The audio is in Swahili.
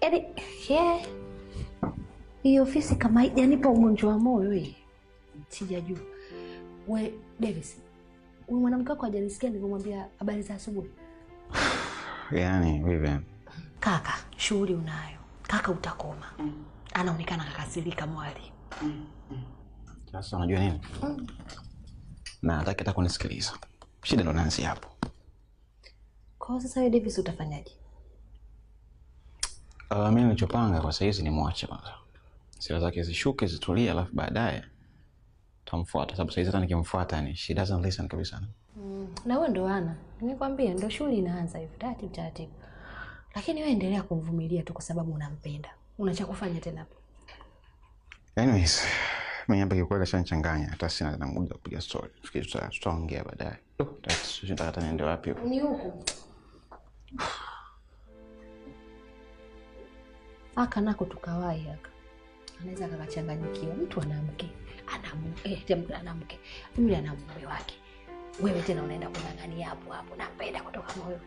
Yaani yeah. Hii ofisi kama haijanipa ugonjwa wa moyo hii. Sijajua. We Davis, huyu mwanamke wako hajanisikia nilivyomwambia habari za asubuhi. Yaani Vivian. Kaka, shughuli unayo. Kaka utakoma. Anaonekana kakasirika mwali. Sasa unajua nini? Na hataki hata kunisikiliza. Shida ndo naanzia hapo. Kwa hiyo sasa wewe Davis utafanyaje? Mimi nilichopanga kwa saizi ni muache kwanza. Sira zake zishuke zitulie, alafu baadaye tutamfuata, sababu saizi hata nikimfuata ni she doesn't listen kabisa. Na wewe ndo ana. Nikwambia ndo shughuli inaanza hivi taratibu taratibu. Lakini wewe endelea kumvumilia tu kwa sababu unampenda. Una cha kufanya tena hapo. Anyways, mimi hapa kiukweli kashanichanganya, hata sina tena muda wa kupiga story. Fikiri tutaongea baadaye. Sijui nataka niende wapi huko. Ni huko. Aka nako tukawahi aka. Anaweza akachanganyikiwa. Mtu ana mke, ana mke. Yule ana mume wake. Wewe tena unaenda kung'ang'ania hapo hapo. Nampenda kutoka moyo.